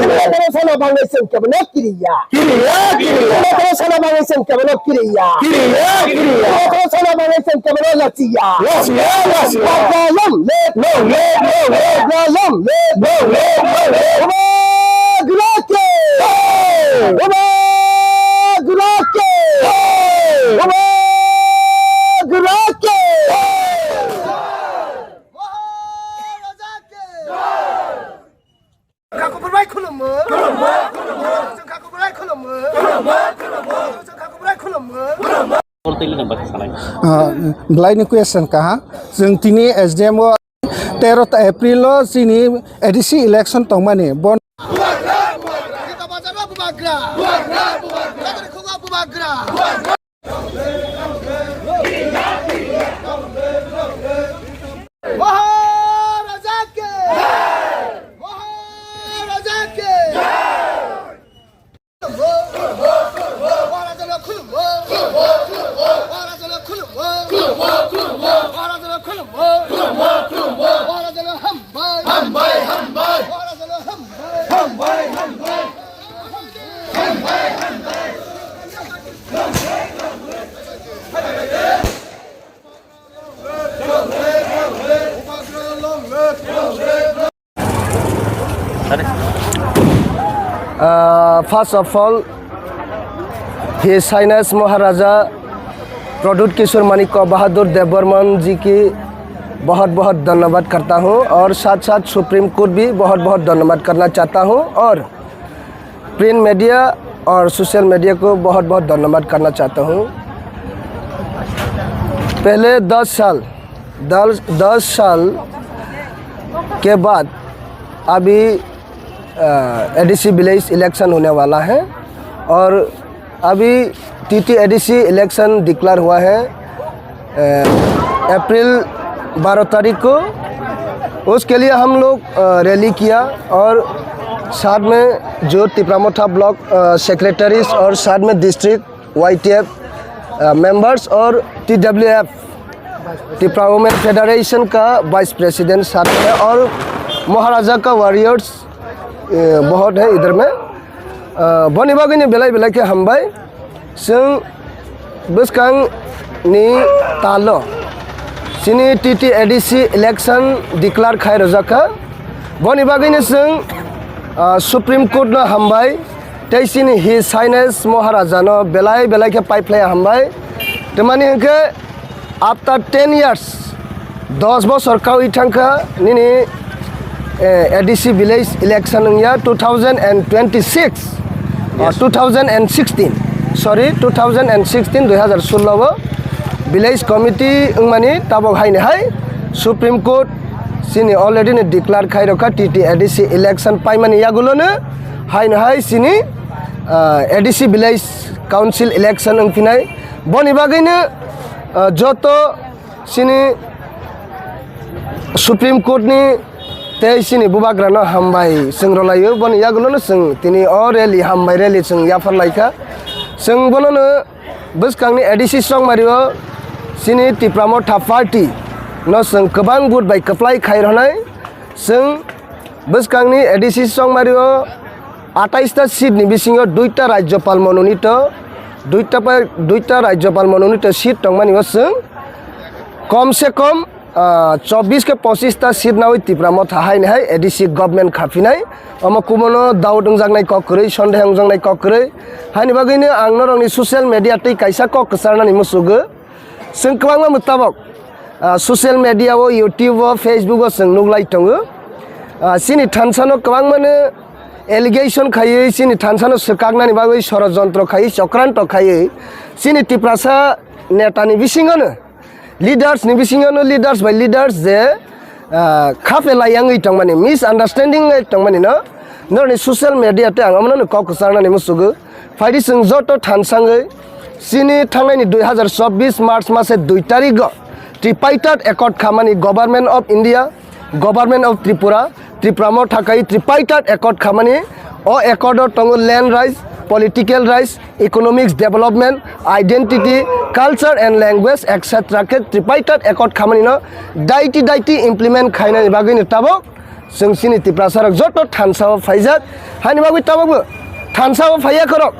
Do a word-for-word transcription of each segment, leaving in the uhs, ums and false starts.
no, no. Sana bangwi chwng kebono kiriya. Kiriya, kiriya. Sana bangwi chwng kebono kiriya. Kiriya, kiriya. Sana bangwi chwng kebono lachiya. Lachiya, lachiya. Long live. Long live, long live. Long live. Long live, long live. Bubagra ki. Hey. Bubagra ki. Hey. Bubagra ki. Hey. Maharaja ki. Khakubrai khulumu. Khulumu, khulumu. Khakubrai khulumu. Khulumu, khulumu. Khakubrai khulumu. Tei lino bati salai. Ah, belai ni question kaha. Chwng tini S D M o tero ta April o chini A D C election tongmani. Bon Bubagra, bubagra. Bubagra, bubagra. Bubagra, bubagra. Maharaja ki! Maharaja ki! Hambai, hambai. Hambai, hambai. Uh, first of all, His Highness Maharaja Pradyut Kishore Manikya Bahadur Debbarman ji ki बहुत बहुत धन्यवाद करता हूँ और साथ साथ supreme court भी बहुत बहुत धन्यवाद करना चाहता हूँ और प्रिंट मीडिया और सोशल मीडिया को बहुत बहुत धन्यवाद करना चाहता हूँ। पहले दस साल, दस, दस साल के बाद अभी एडीसी विलेज इलेक्शन होने वाला है और अभी टीटी एडीसी इलेक्शन डिक्लेयर हुआ है अप्रैल बारह तारीख को। उसके लिए हम लोग रैली किया और साथ में जो तिपरामोथा ब्लॉक सेक्रेटरीज और साथ में डिस्ट्रिक्ट वाईटीएफ मेंबर्स और टीडब्ल्यूएफ, त्रिपुरा वुमेन फेडरेशन का वाइस प्रेसिडेंट साथ में और महाराजा का वॉरियर्स बहुत है इधर में। Boni bagwi ni belai belai khe hambai. Chwng bwskang ni talo chini T T A D C election declare khai rwjak kha. Boni bagwi ni chwng Supreme Court no hambai tei chini His Highness Maharaja no belai belai khe paiphlai hambai. Twmani hwnkhe after ten years, dos bosor kaui thangkha nini A D C village election wngya two thousand and twenty six, two thousand and sixteen, sorry, two thousand and sixteen, dui hazar sullo o village committee wngmani tabok haini hai Supreme Court chini already ni declare khai rokha T T A D C election paimani yagulo no haino hai chini A D C village council election wngphinai. Boni bagwi no joto chini Supreme Court ni tei chini bubagra no hambai chwng rwlaio. Boni yagulo no chwng tini o rally, hambai rally chwng yaphar laikha. Chwng bono no bwskang ni A D C Chongmari o chini Tipra Motha Party no chwng kwbang vote bai kwplai khai rwnai. Chwng bwskang ni A D C Chongmari o atais ta seat ni bisingo duita Rajyapal mononito, duita pa, duita Rajyapal mononito seat tongmani o chwng kom se kom chobbish ke pochis ta seat nawi Tipra Motha haini hai A D C government khaphinai. Omo kumono doubt wngjaknai kok kwrwi, sondeho wngjaknai kok kwrwi. Haini bagwino ang norokni social media tei kaisa kok kwcharnani muchugo. Chwng kwbangma mutabok social media o, YouTube o, Facebook o chwng nuklai tongo. Chini thansano kwbangmano allegation khaiwi, chini thansano swkaknani bagwi sorojontro khaiwi, chokranto khaiwi, chini Tiprasa netani bisingono, leaders ni bisingono, leaders by leaders je khape lai yangwi tongmani, misunderstanding wngwi tongmani no Norokni social media tei ang omono kok kwcharnani musugo. Phaidi chwng joto thansangwi chini thangnaini dui hazar chobbish March mase dui tarigo tripartite accord khamani Government of India, Government of Tripura, Tripura motha kai tripartite accord khamani. O accord o tongo land rights, political rights, economics development, identity, culture and language, et cetera khe tripartite accord khamani no daiti daiti implement khainani bagwi no tabok chwng chini Tiprasa rok joto thansa o phaijak. Hani bagwi tabok bo thansa o phaiya khorok.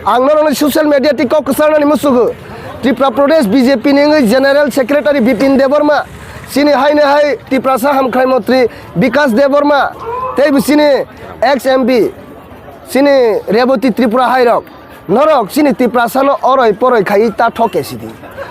Ang norokno social media tei kok kwcharnani musugo. Tripura Pradesh B J P ni wngwi General Secretary Bipin Debbarma, chini haino hai Tiprasa hamkrai montri Bikas Debbarma, tei bo chini ex M P, chini Reboti Tripura hai rok. Norok chini Tiprasano oroi poroi khaiwi ta thok kesidi.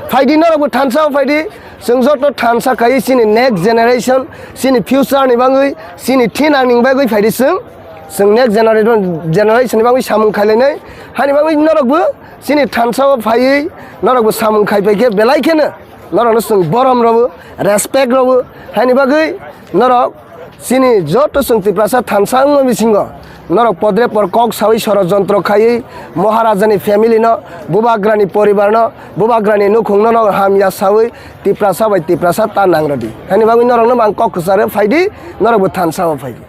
Phaidi norokbo thansa o phaidi, chwng joto thansa khaiwi chini next generation, chini future ni bagwi, chini thinang ni bagwi phaidi chwng, chwng next generation, generation ni bagwi samung khailainai. Hani bagwi norokbo chini thansa o phaiwi norokbo samung khai paikhe belai kheno norokno chwng borom rwbo, respect rwbo. Hani bagwi norok chini joto chwng Tiprasa thansa wngma bisingo norok podre por kok sawi sorojontro khaiwi Maharajani family no, Bubagrani poribar no, Bubagrani nukhung no norok hamya sawi Tiprasa bai Tiprasa ta nangrodi. Hani bagwi norokno ang kok kwcharo phaidi, norokbo thansa o phaidi.